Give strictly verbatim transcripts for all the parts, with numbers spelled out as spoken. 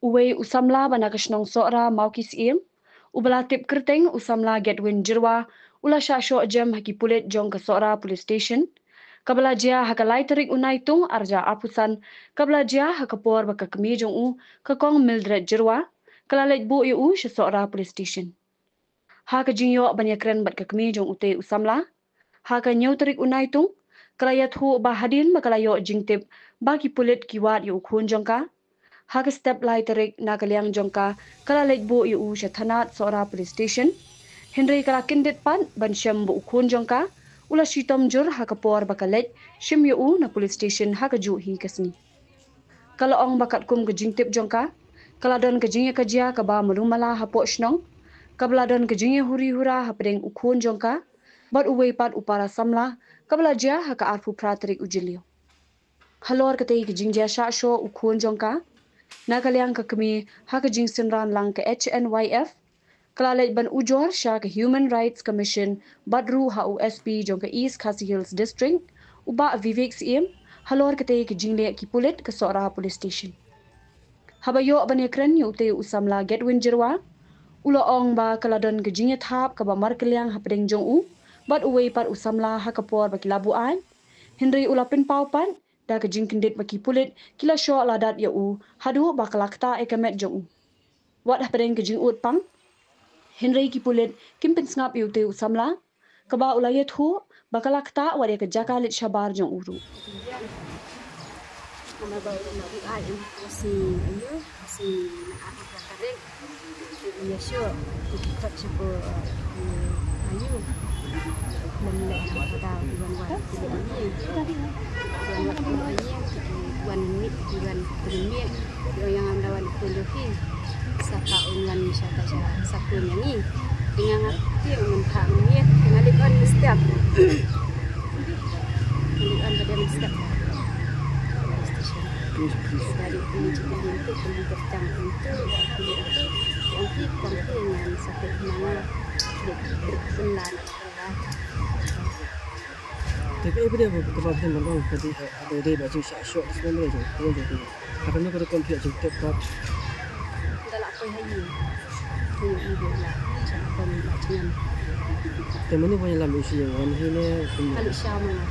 Uwei u samla ba na ka shnong Sohra Mawki Syiem, uba la tip kyrteng u samla Gedwin Jyrwa, u la shah shoh jem ha ki pulit jong ka Sohra Police Station, kaba la jia ha ka lai tarik u Naitung arhajar arphew san, kaba la jia ha ka por ba ka kmie jong u, ka Kong Mildred Jyrwa, ka la leit buh ïa u sha Sohra Police Station. Ha ka jingïoh ban ïakren bad ka kmie jong utei u samla ha ka hynñiew tarik u Naitung, ka la ïathuh ba hadien ba ka la ïoh jingtip ba ki pulit ki wad ïa u khun jong ka, ha ka step lai tarik na ka liang jong ka, ka la leit buh ïa u sha thanat Sohra Police Station. Hynrei ka la kyndit pat ban shem ba u khun jong ka u la shitom jur ha ka por ba ka leit shim ïa u na police station ha kajuh hi ka sngi. Ka la ong ba katkum ka jingtip jong ka, ka la don ka jingïakajia kaba malu mala hapoh shnong, kaba la don ka jingïahuri hura hapdeng u khun jong ka bad uwei pat u para samla, kaba la jia ha ka arphew phra tarik u Jylliew. Halor katei ka jingjia shah shoh u khun jong ka, na ka liang ka kmie ha ka jingsynran lang ka H N Y F, ka la leit ban ujor sha ka Human Rights Commission bad ruh ha u S P jong ka East Khasi Hills District, u Bah Vivek Syiem, halor katei ka jingleh ki pulit ka Sohra Police Station. Haba ïoh ban ïakren ïa utei u samla Gedwin Jyrwa, u la ong ba ka la don ka jingïathap kaba markylliang hapdeng jong u bad uwei pat u samla ha ka por ba ki la buaid. Hynrei u la pynpaw pat da ka jingkyndit ba ki pulit ki la shoh ladat ïa u haduh ba ka la ktah ïa ka met jong u. Wat hapdeng ka jingud pang, hynrei ki pulit kim pynsngap ïa utei u samla, kaba u la ïathuh ba ka la ktah wat ïa ka jaka leit shabar jong u ruh. Wan mit ki wan pynmiet ki ong ïa nga ym da wan khun jong phi. Sa ka un wan sha ka sha sa khun ïa ngi. Te nga nga tieng un kha un miet te nga lip on step. Nga lip on ba dem step. Station. Dari pun jika lintu pun jika tang pintu aku itu. Yang ki kong ki ngan sakit manga. Dek dek pun lan. Te kaei ba dei ba kaba phin ban ong ka dei ba dei ba jingshah shoh snem re jong ka jong ka. Ka kano ka rukom phi ïa jingtip pat. Da la poi ha ïing. Poi ha ïing la shah pon la jingam. Te mano ba ïalam ïa u shi ïing wan hi ne kum. Ka leit sha ma nga.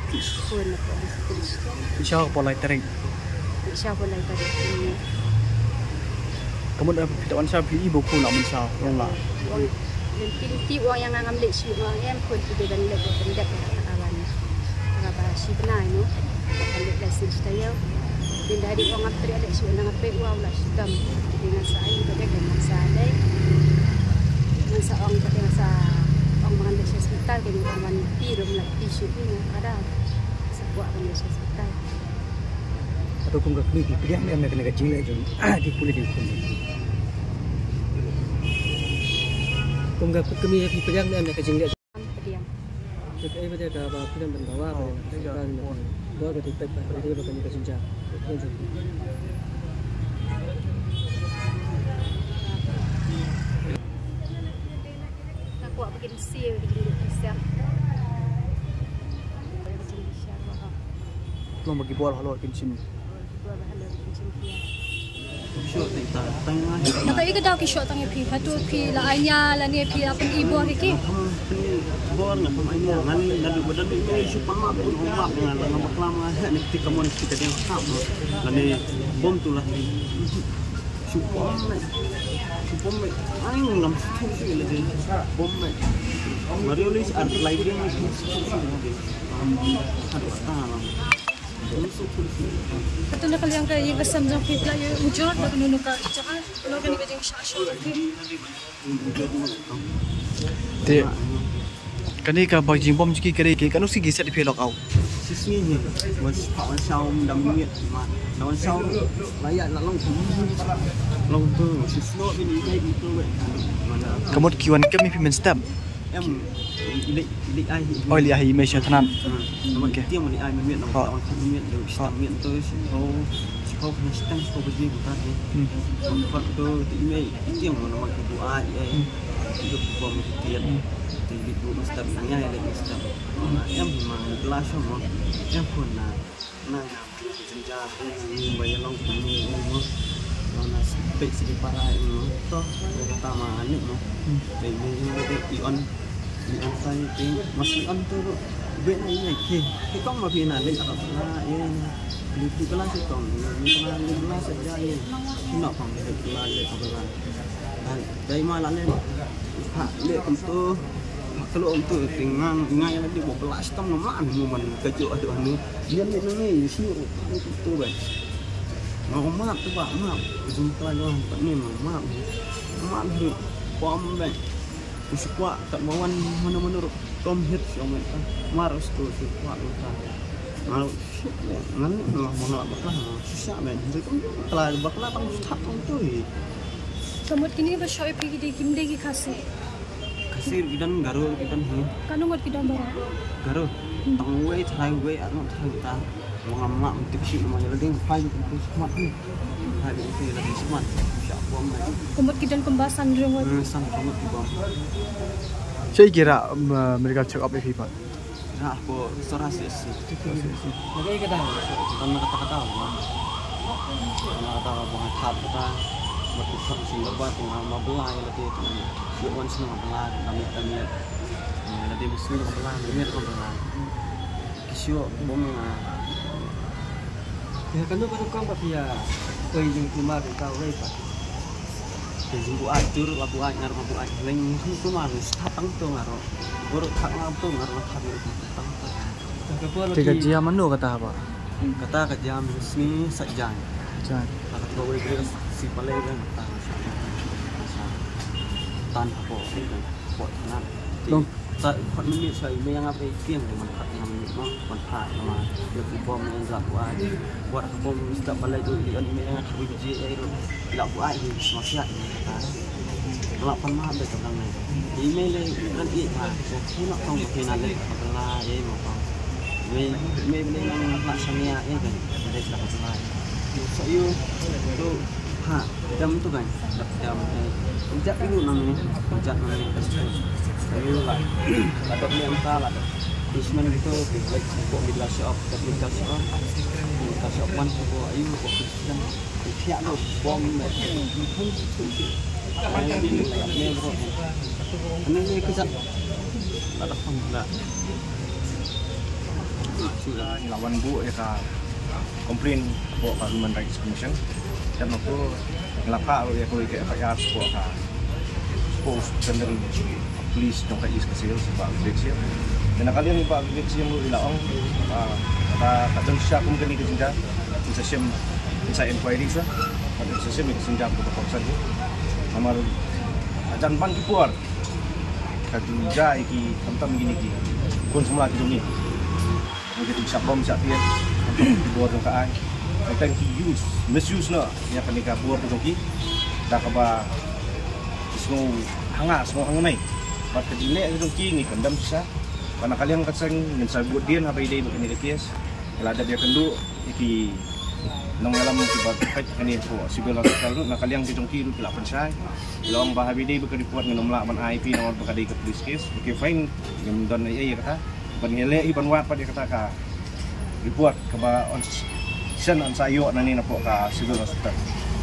Poi na pon. Leit sha pon lai tarik. Leit sha pon lai tarik. Ka mut phi da wan sha phi i ba u khun la wan sha wan la. Wan lynti lynti wan ïa nga ngam leit shuh wan em khun phi dei ban leit ban dep ïa ka ban. Ka ba shi bnai no. Ban leit leit shuh shi taïew. Din da dei wan ngam treh leit shuh na nga peit wan la shi dam. Dei ngan sa ai ba dei ngan sa leit. Ngan sa ong ba dei ngan sa ong ba ngan leit sha hospital dei ngan ong wan pi rum la pi shuh ni nga ka da. Sa kwah ban leit sha hospital. Hato kum ka kmie phi pdiang ne em ïa kane ka jingleh jong ki pulit ïa u khun jong phi? Kum ka kmie phi pdiang ne em ïa ka jingleh jong ki? Pdiang. Te kaei ba dei kaba phi dang ban dawa ba dei ka bor ba dei peit ba dei ba kane ka jingjia. Nga kwah ba kin siew ïa ka jingleh pisa. Long ba ki bor halor kin shim. Kata ïa ka daw ki shoh tang ïa phi, hato phi la ai nia lane phi la pyni bor ïa ki? Bor nga pynai nia, ngan naduh ba naduh ïa shu pynlap, pynlap nga la nga bakla nga heh ne kti kamon kti ka deng sap lane bom tu la. Shu pom me, shu pom me, ai ngam shu shu le de bom me. Mario le ar lai deng shu shu shu le de. Haduh ta la. Kata na ka liang ka ïing ka sem jong phi pla ïa ujor na ka nunu ka jaka na ka ni ka jingshah shah jong phi. Te kane ka ba jingbom jong ki ka dei ki kano sngi ki set ïa phi lock out? Shisngi hi wan sha wan sha um dam miet ma na wan sha um la ïa la long tu long tu shisno bin i dai i tu we. Ka mut ki wan kem ïa phi mynstep. Em, i leh, i leh ai hi. Oh, i leh ai hi, i mei sha thnat. Hmm. Namar okay. Tiang i leh ai mynmiet, namar oh. Tang mynmiet, dei oh. Mynmiet tu, shiphew, shiphew khyndai shiteng, shiphew baje, mynta hi. Hmm. Namar tu, i mei, tiang, namar ki buaid, eh. Hmm. Ki buaid, ki tian. Hmm. Te leit buh mynstep, nga ïa leit mynstep. Em hi ma ngi pla sha mo. Em pun na. Na nga jynjar, na ngi ba ïa long kumne mo. Lo na peit sha ki para mo. To, kata ma ngi mo. Te ngi jynjar te i on. I on sa i te. Mas i on to. Be na i ngai ke. Ke kong ma phi na leit ata pla, eh. Leit pla sha kong. Leit pla, leit pla sha ja, eh. Ki nok kong leit pla, leit pla. Dei ma lane. Pha leh kumto. Pha kloi kumto, te nga nga ïa lade ba pla stam nga man, nga man ka jong ado anu. Ïa ne ne ne, shu kumto ba. Nga map tu ba, map. Jong pla jong pat ne nga map. Map ni. Pom ba. Shu kwah kat ba wan mano mano ruh. Tom hit shu map. Mar shu shu kwah ruh ta. Nga Ngan, ngan, ngan bakla, ngan shisha, men. Hynrei kum bakla, bakla tang thap tang tu hi. Ka mut kine ba shoh ïa phi ki dei, kim dei ki Khasi. Khasi ki don, Garo ki don hi. Katno ngut ki don baroh? Garo. Hmm. Tang wei, tharai wei, arngut tharai ta. Wang am ngam tip shi nama ïa la ding, phai kum tu smat ni. Phai kum tu ïa la ding smat. Shisha bom ni. Ka mut ki don kumba san hynriew ngut. Hmm, san hynriew ngut ki bom. Shaei ki rah, um, medical check up ïa phi pat? Rah hapoh Sohra C H C. Tang na kata kata ba. Tang na kata ba nga thap kata. Ba tu thap sing ba tu nga ma bla ïa lade tu. Ïoh wan sing ma bla, dami dami. Ïa lade ma sing ma bla, dami ma bla. Ki shu bom nga. Ïa, kano kano kong ba phi ïa poi jingkulmar ïa ka wei pat? Te jingbuaid, tu ruh la buaid, nga ruh nga buaid. Leng kumar, start tang to nga ruh. Baroh thak nga to nga ruh thak nga tang to. Te ka jia mano kata ba? Kata ka jia mynne sngi Saitjaiñ. Saitjaiñ. Kata ka wei bre si palei bre kata. Tan hapoh, hapoh thana. Dong. Sa khot mynne sa i mei nga pei kieng de man khat nga mynne ma, man pha ma. Leh ki bom ïa la buaid. Buaid ka bom step balei tu i an mei nga khat wei ji ai ru. La buaid hi sma sia ni kata. La pan ma de ka dang ne. I mei le kan i ma. Ko ki na tong ki na le ka la e ma tong. Mei mei le nang la sania e kan. De la ka la. So you tu Ha, jam tu kan. Jam, eh, jat dulu nang ni. Jat nang ni. Ayu lah. Patut ni entah lah. Isman gitu, like, kok di glass shop, kok di glass shop. Di glass shop man, kok ayu, kok Kristen. Tiap tu bom ni. Ini ni kejap. Lah datang lah. Ngi la wan buh ïa ka complaint hapoh ka Human Rights Commission. Te nangtu ngi la phah ruh ïa ka F I R hapoh ka, hapoh tender police jong ka East Khasi Hills, Bah Vivek Syiem. Te na ka liang Bah Vivek Syiem ruh i la ong, ah, ka, ka don shisha kum kane ka jingjia, in sa shim, in sa inquiry sha, in sa shim ïa ka jingjia kaba kongsan hi. Namar hajan ban ki por ka jingjia ïa ki khamtam kine ki khun samla ki jong ngi. Ngi ki shah bom shah tiar, khamtam ki bor jong ka aiñ. Tang ki use, misuse noh ïa kane ka bor ka jong ki. Da kaba ki sngew hanga, sngew hangne. Bad ka jingleh ka jong ki ngi kynduh shisha. Bad na ka liang ka seng ngin sa bud dien haba ïadei bad kane ka case. Ngi la dep ïakynduh ïa ki nongïalam kiba peit kane hapoh Civil Hospital ruh, na ka liang ki jong ki ruh ki la pynshai. Ki la ong ba haba ïadei bad ka report ngin ym lah ban ai phi namar ba ka dei ka police case. Okay, fine, ngim don ei ei ïa kata. Ban ïaleh hi ban wad pat ïa kata ka report kaba yn shen yn sa ïoh nangne napoh ka Civil Hospital.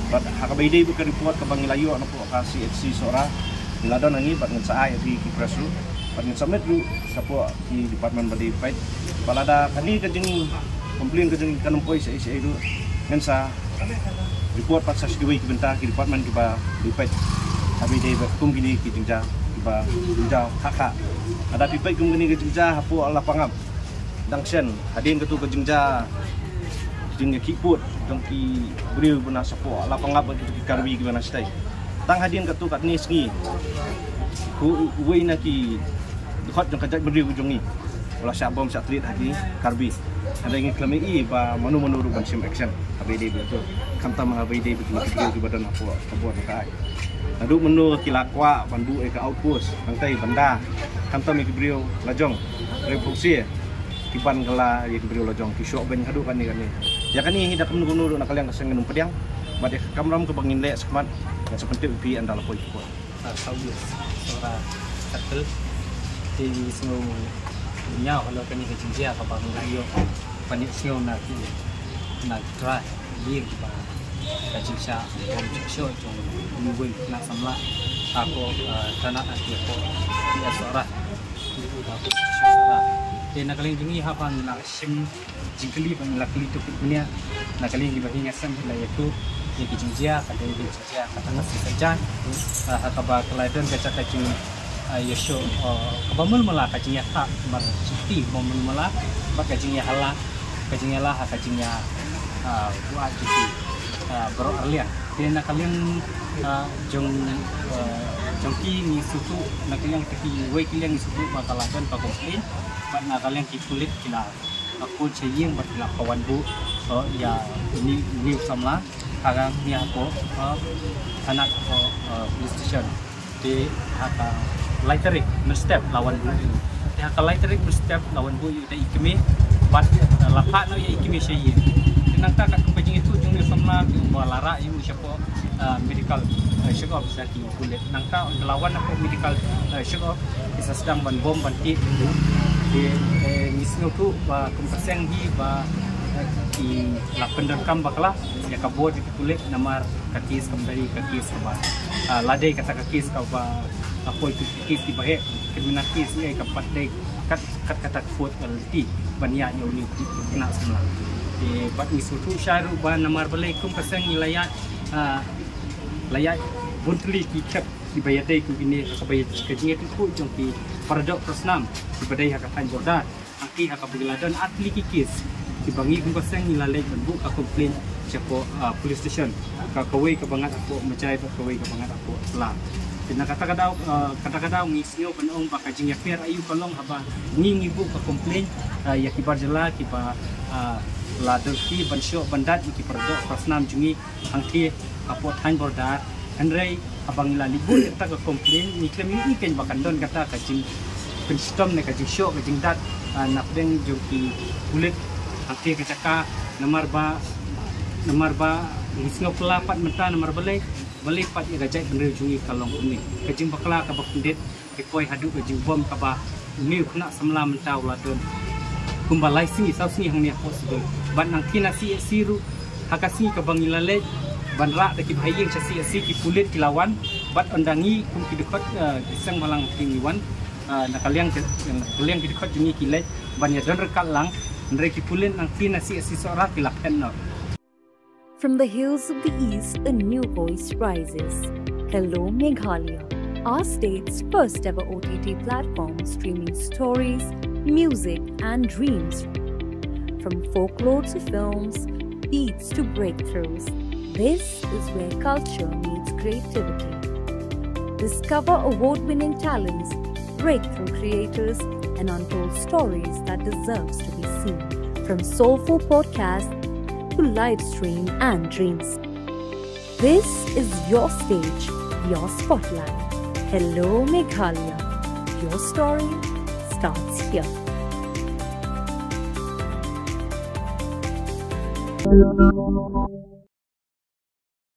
Bad ha kaba ïadei bad ka report kaba ngi la ïoh napoh ka C H C Sohra, ngi la don nangne bad ngin sa ai ïa phi ki press ruh. Bad ngin submit ruh shapoh ki department ba dei peit. Bad lada kane ka jing complain ka jong ngi kan ym poi shaei shaei ruh, ngin sa report pat sha kiwei ki bynta ki department kiba dei peit. Haba ïadei bad kum kine ki jingjia kiba jingjia ha ka. Lada phi peit kum kine ki jingjia hapoh Lapangap. Dang shen hadien katu ka jingjia, jingïakhih pud jong ki briew ba na shapoh Lapangap bad ki Karbi kiba na shatai. Tang hadien katu katne sngi, uwei na ki dkhot jong ka jaitbynriew jong ngi u la shah bom shah tliat ha ki Karbi. Hynrei ngi khlem ïohi ba mano mano ruh ban shim action haba ïadei bad katu, khamtam haba ïadei bad kine ki briew kiba don hapoh ka bor jong ka aiñ. Naduh mynno ki la kwah ban buh ïa ka outpost, nangtai ban da khamtam ïa ki briew lajong, briew proxy, ki ban kylla ïa ki briew lajong, ki shoh beiñ haduh kane kane. Ïa kane hi da kumno kumno ruh na ka liang ka seng ngin ym pdiang. Bad ïa ka kamram kaba ngin leh shakhmat, ngin sa pyntip ïa phi ynda la poi ki por. Ah, Saudi, Sohra Circle. Te ngi sngew ñiaw halor kane ka jingjia kaba ngi la ïoh ban ïohsngew na ki, na ki trai ïing ba ka jingshah bom jingshah jong uwei u khynnah samla ha ka, eh, thanat ha ka, ka Sohra. Te na ka liang jong ngi haba ngi la shim jingkylli ba ngi la kylli to ki bniah, na ka liang kiba hi nga sngew la ïathuh ïa ki jingjia, ka dei ki jingjia kata ka shisha jan, ah, ha kaba ka la don ka jaka jing, ah, ïashoh, ah, kaba mul mala ka jingïathah mar jingkti kaba mul mala bad ka jingïahala, ka jingïala ha ka jingïa, ah, buaid jingkti, ah, baroh arliang. Te na ka liang, ah, jong, ah, jong ki ngi sngewthuh, na ka liang ki wei ki liang ngi sngewthuh ba ka la don ka complain bad na ka liang ki pulit ki la, ah, phone sha ïing bad ki la ka wan buh, ah, ïa une, une u samla ha ka ngi hapoh, ah, thanat hapoh, ah, police station. Te ha ka lai tarik mynstep la wan buh ïa u. Te ha ka lai tarik mynstep la wan buh ïa u da i kmie bad, ah, la phah noh ïa i kmie sha ïing. Te nangta katkum ka jingïathuh jong une u samla ki ong ba la rah ïa u shapoh, ah, medical, ah, check up sha ki pulit. Nangta haba la wan hapoh medical, eh, check up, ki sa sdang ban bom ban tih. Te, eh, ngi sngewthuh ba kum ka seng hi ba, eh, ki la pyndonkam bakla ïa ka bor jong ki pulit namar ka case kam dei ka case kaba, ah, la dei kata ka case kaba, ah, poi ka case kiba heh, criminal case, eh, ka pat dei kat, kat kata ka court ka lynti ban ïaid ïa une u khynnah samla. Te bad ngi sngewthuh shai ruh ba namar balei kum ka seng ngi la ïaid, ah, la ïaid bun tylli ki khep kiba ïadei kum kine ha kaba ïa ka jingïathuhkhruh jong ki paradoh parasnam kiba dei ha ka thaiñ border. Hangtei ha kaba ngi la don artylli ki case kiba ngi kum ka seng ngi la leit ban buh ka complain shapoh, ah, police station. Ka, kawei kaba ngat hapoh Mejai bad kawei kaba ngat hapoh Pla. Te na kata ka daw, ah, kata ka daw ngi sngew ban ong ba ka jingïapher aïu ka long haba ngi ngi buh ka complain, ah, ïa ki bar jylla kiba, ah, la don ki ban shoh ban dat ïa ki paradoh parasnam jong ngi hangtei hapoh thaiñ border. Hynrei haba ngi la leit buh ïa kata ka complain ngi khlem ïohi kein ba kan don kata ka jingpynshitom ne ka jingshoh ka jingdat, ah, na pdeng jong ki pulit hangtei ka jaka namar ba, namar ba ngi sngew kylla pat mynta namar balei, balei pat ïa ka jaitbynriew jong ngi ka long kumne. Ka jingbakla kaba khyndiat ki poi haduh ka jingbom kaba une u khynnah samla mynta u la don kumba lai sngi saw sngi hangne hapoh Sibei. Bad nangta na C H C ruh ha ka sngi kaba ngi la leit ban rah da kiba ha ïing sha C H C ki pulit ki la wan bad ynda ngi kum ki dkhot, eh, ki seng bhalang ki ngi wan, eh, na ka liang ki, na ka liang ki dkhot jong ngi ki leit ban ïa don ryngkat lang. Hynrei ki pulit nangta na C H C Sohra ki la phet noh. From the hills of the East, a new voice rises. Hello Meghalaya, our state's first ever O T T platform streaming stories, music, and dreams. From folklore to films, beats to breakthroughs, this is where culture meets creativity. Discover award winning talents, breakthrough creators, and untold stories that deserves to be seen. From soulful podcasts to live stream and dreams. This is your stage, your spotlight. Hello Meghalaya. Your story starts here.